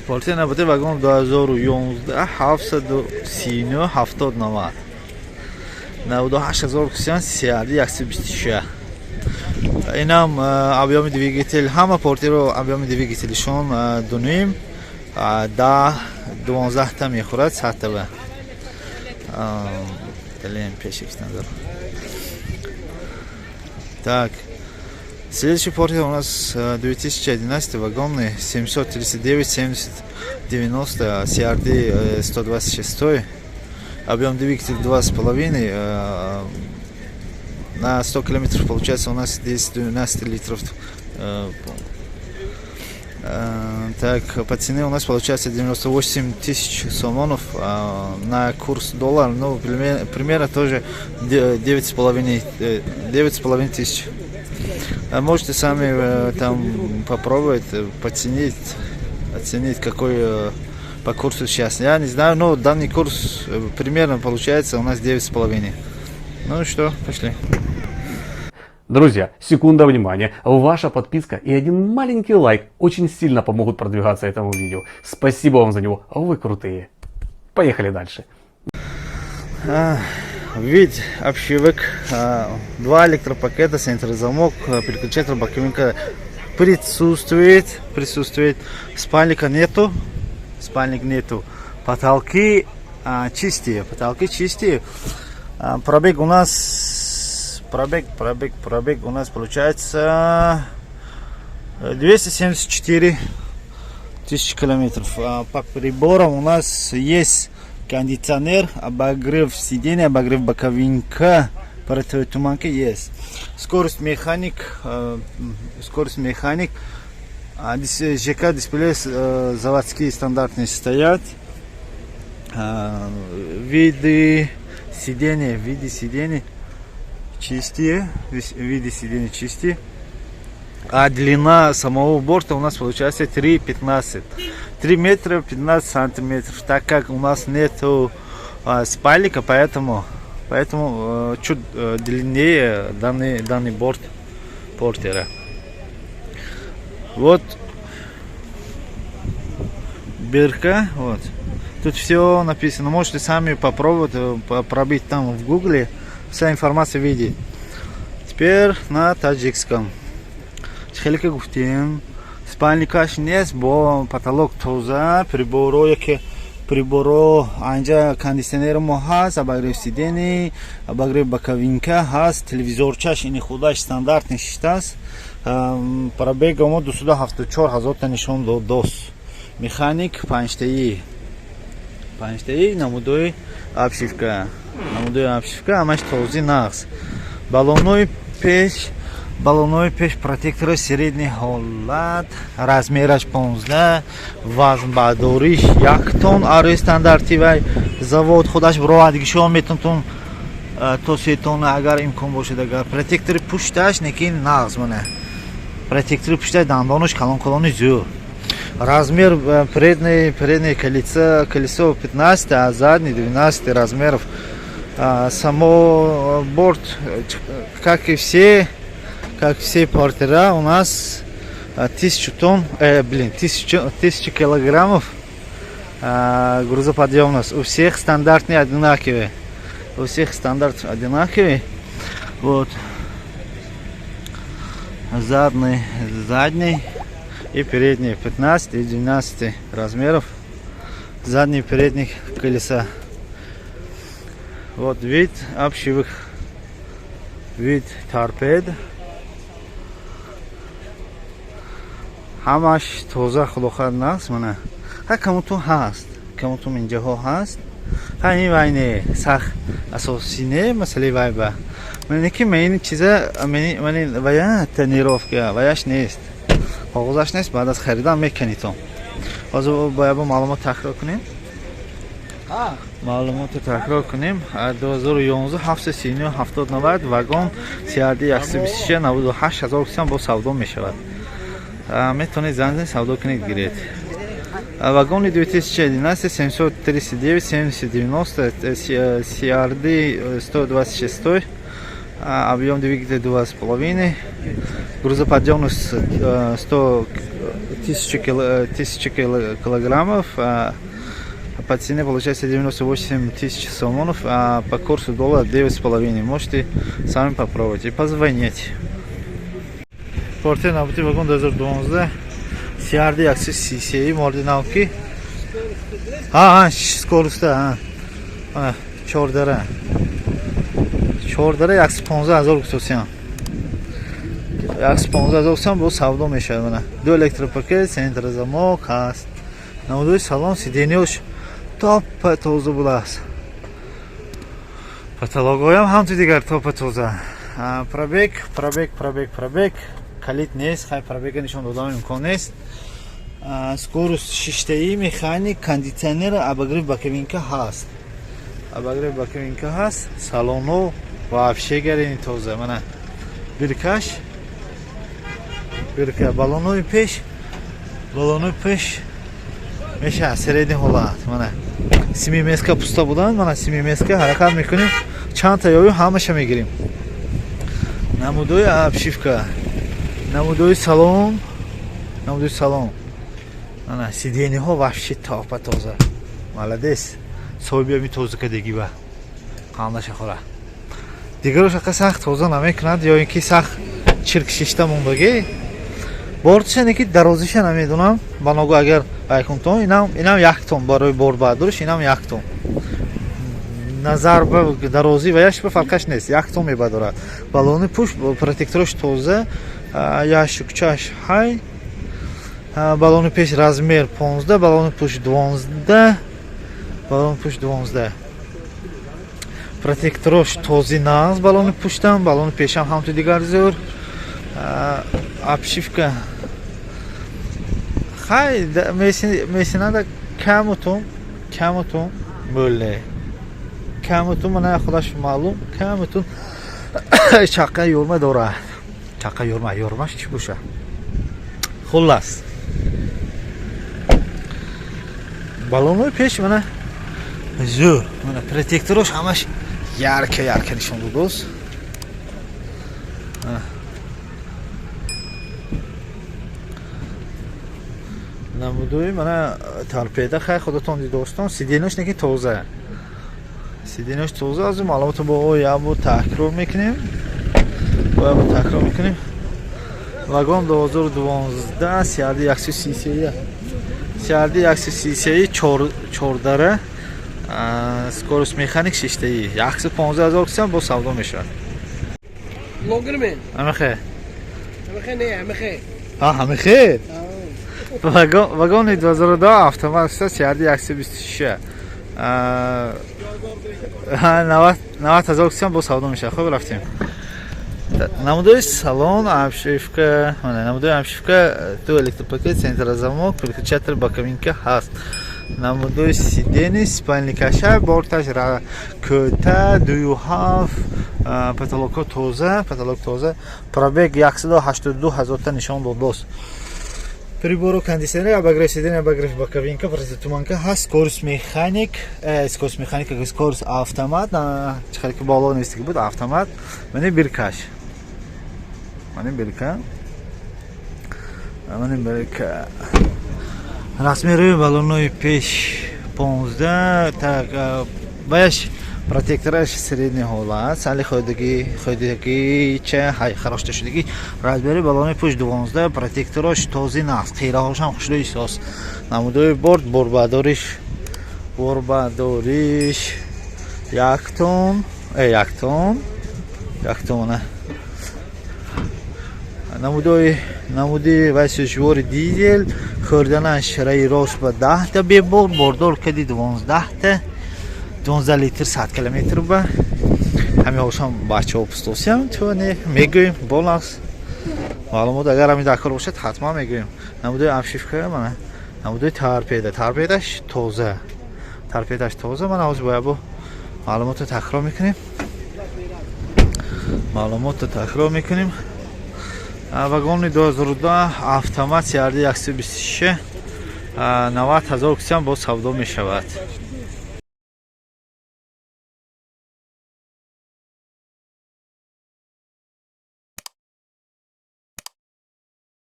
Портер навбати вагон 2011, 739 70 90, 98 ҳазор кусиян, CRD 126. Инам объёми двигатель, ҳама портеро объёми двигателишон дуним, 10 12 та мехӯрад саттава. Далем пешикстан. Так, следующий портер у нас 2011, вагонный, 739 70 90, CRD 126, объем двигателя 2,5, на 100 километров получается у нас здесь 12 литров. Так, по цене у нас получается 98 тысяч сомонов, на курс доллар, ну, примерно тоже 9,5 тысяч. Можете сами там попробовать, поценить, оценить, какой по курсу сейчас. Я не знаю, но данный курс примерно получается у нас 9,5. Ну что, пошли. Друзья, секунда внимания. Ваша подписка и один маленький лайк очень сильно помогут продвигаться этому видео. Спасибо вам за него, вы крутые. Поехали дальше. Вид обшивок, два электропакета, центрозамок, переключатель боковинка присутствует, присутствует. Спальника нету, спальник нету. Потолки чистые, потолки чистые. Пробег у нас, пробег, пробег, пробег у нас получается 274 тысячи километров. По приборам у нас есть кондиционер, обогрев сиденья, обогрев боковинка, противотуманка есть. Скорость механик, скорость механик. ЖК дисплей заводские стандартные стоят. Виды сидений чистые, виды сидений чистые. А длина самого борта у нас получается 3,15. 3 метра 15 сантиметров. Так как у нас нету спальника, поэтому чуть длиннее данный борт портера. Вот бирка, вот. Тут все написано. Можете сами попробовать, пробить там в гугле. Вся информация видит. Теперь на таджикском. Хеле ки гуфтем, спальникаш нест, бо потолок тоза, приборо, яке приборо анҷа, кондиционери мо ҳаст, обогрев сидений, обогрев боковинка ҳаст, телевизорчаш ини худаш стандарт нишистааст. Пробега мо 274 ҳазорта нишон додост. Механик панҷтаи, панҷтаи. Намудои обшивка, намудои обшивка ҳамаш този, нағз. Баллонои пеш, баллонои пеш, протектори средний ҳолат, размераш 15, вазнбардориш 1 тонн арои стандарти вай завод худаш бировардигишон метонтон то 3 тонна, агар имкон бошад. Агар протектори пушташ некин нағз, мана протектори пушташ, дандонаш калон калони зӯр. Размер передний колесо 15, а задний 12 размеров. Само борт, как все портера у нас, 1000 тонн, блин, 1000 килограммов грузоподъемность. У всех стандартные одинаковые. У всех стандарт одинаковый. Вот. Задний, задний и передний 15 и 12 размеров. Задний и передних колеса. Вот вид обшивок, вид торпед. Ҳамаш тоза, хулоха нағз. Мана ҳа, камутун ҳаст, камутун инҷаҳо ҳаст. Ҳа, ин вай не, сах асосӣ не, масъалаи вай ба мане ки ман чиза мани вая тонировка ваяш нест, коғозаш нест, баъд аз харидан меканитон. Ҳозир бояд бо маълумот такрор кунем, маълумотро такрор кунем. 2011, 739 70 90, вагон CRD 126, 98 ҳазор сом бо савдо мешавад. Метавонед занг занед, савдо кунед, гиред. Вагони 2011, 739 70 90, CRD 126, объем двигателя 2,5, грузоподъемность 100 1000 килограммов. По цене получается 98 тысяч сомонов, а по курсу доллара 9,5. Можете сами попробовать и позвонить. Портер набути вагон 2012 CRD 133 модели нав ки. Ҳа, скорость а, ҳа. Чордара. Чордара 115 ҳазор гуфтосиям. 115 ҳазор гуфтам, бо савдо мешавад мана. Ду электропакет, центрозамок ҳаст. Намудои салон, сиденья ш топа тоза будааст. Потолок ҳоям ҳамту дигар топа тоза. Пробег, пробег, пробег, пробег. Калит нест, хай, пробег а нишон додам имкон нест. Скорость шиштаи, механик, кондитсионер, обогрев боковинка ҳаст. Обогрев боковинка ҳаст. Салоно вообще гарини тоза. Мана бирка ш. Бирка баллонои пеш, баллонои пеш меша средний ҳолат. Мана семиместка пуста буданд, мана семиместка ҳаракат мекунем, чанд та ёбим, ҳамаша мегирем. Намудои обшивка, намудои салон, намудои салон. Ана сиденья ҳо вообще топа тоза. Молодец. Соҳиби ами тоза кадегӣ ба қандаша хӯра. Дигарош ақа сахт тоза намекунад ё ин ки сахт чирк шишта мондагӣ. Бортша не ки дарозиша намедонам. Ба ногу агар айкунтон инам як тон барои борбардориш, инам як тон. Назар ба дарозӣ ва яш ба фарқаш нест, як тон мебардорад. Баллони пушт, протектор ош тоза, ящик чаш ҳай. Баллони пеш размер 15, баллони пушт 12, баллони пушт 12. Протектор ош този нағз, баллони пуштам, баллони пешам ҳамту дигар зӯр. Обшивка хай месинада камутун, камутун мӯле. Камутун мана худаш маълум, камутун чаққа юрма дорад. Чаққа юрма, юрмаш чӣ боша? Хуллас. Баллонҳои пеш мана зӯр, мана протектор ош ҳамаш ярко ярко нишон додост. Намудои мана торпеда, хай, худатон дидостон, сиденья ш неки тоза. Сиденья ш тоза, аз маълумотро бо як бор такрор мекунем. Бо як бор такрор мекунем. Вагон 2012 CRD 133, CRD 133, чордара, скорость, механик, шиштаи, 115 ҳазор кисам бо савдо мешавад. Блогер ме? Ҳамахе. Ҳамахе не, ҳамахе. А, ҳамахе. Вагони 2002 автомат CRD 126, 90 ҳазор кисам бо савдо мешавад. Хуб, рафтем. Намудои салон, обшивка, намудои обшивка, ду электропакет, центрозамок, переключатель, боковинка ҳаст. Намудои сиденье, спальник аша, борташ кӯта, 2,7, потолок ҳо тоза, потолок тоза. Пробег 182 ҳазорта нишон додост. Прибору кондиционер, обогрев сиденья, обогрев боковинка, противотуманка ҳаст, скорость механик, скорость механик, скорость автомат, чихел ки боло нестиги буд, автомат. Мани бирка ш. Мани бирка. Мани бирка. Размер и баллонои пеш 15, так, баяш протектор аш средний ҳолат, сали ходагӣ, ходагӣ ча ҳай харошта шудагӣ. Размер и баллони пушт 12, протектор ош този нағз, қираҳошам хушрӯ ҳисос. Намудои борт, борбардориш, борбардориш як тон, як тон, як тона. Намудои намуди вай сӯзишвори дизел, хӯрданаш раи рост ба 10 та бебор, бордор кади 12 та, 12 литр 100 километр ба. Ҳамин ҳошам бачаҳо пустосиям туне мегӯем болақс. Маълумот агар ҳамин дар кор бошад, ҳатман мегӯем. Намудои обшивка, мана намудои торпеда, торпеда ш тоза, торпеда ш тоза. Мана ҳозир бояд бо маълумотро такрор мекунем, маълумотро такрор мекунем. Вагони 2002 автомат CRD 126, 90 ҳазор кисам бо савдо мешавад.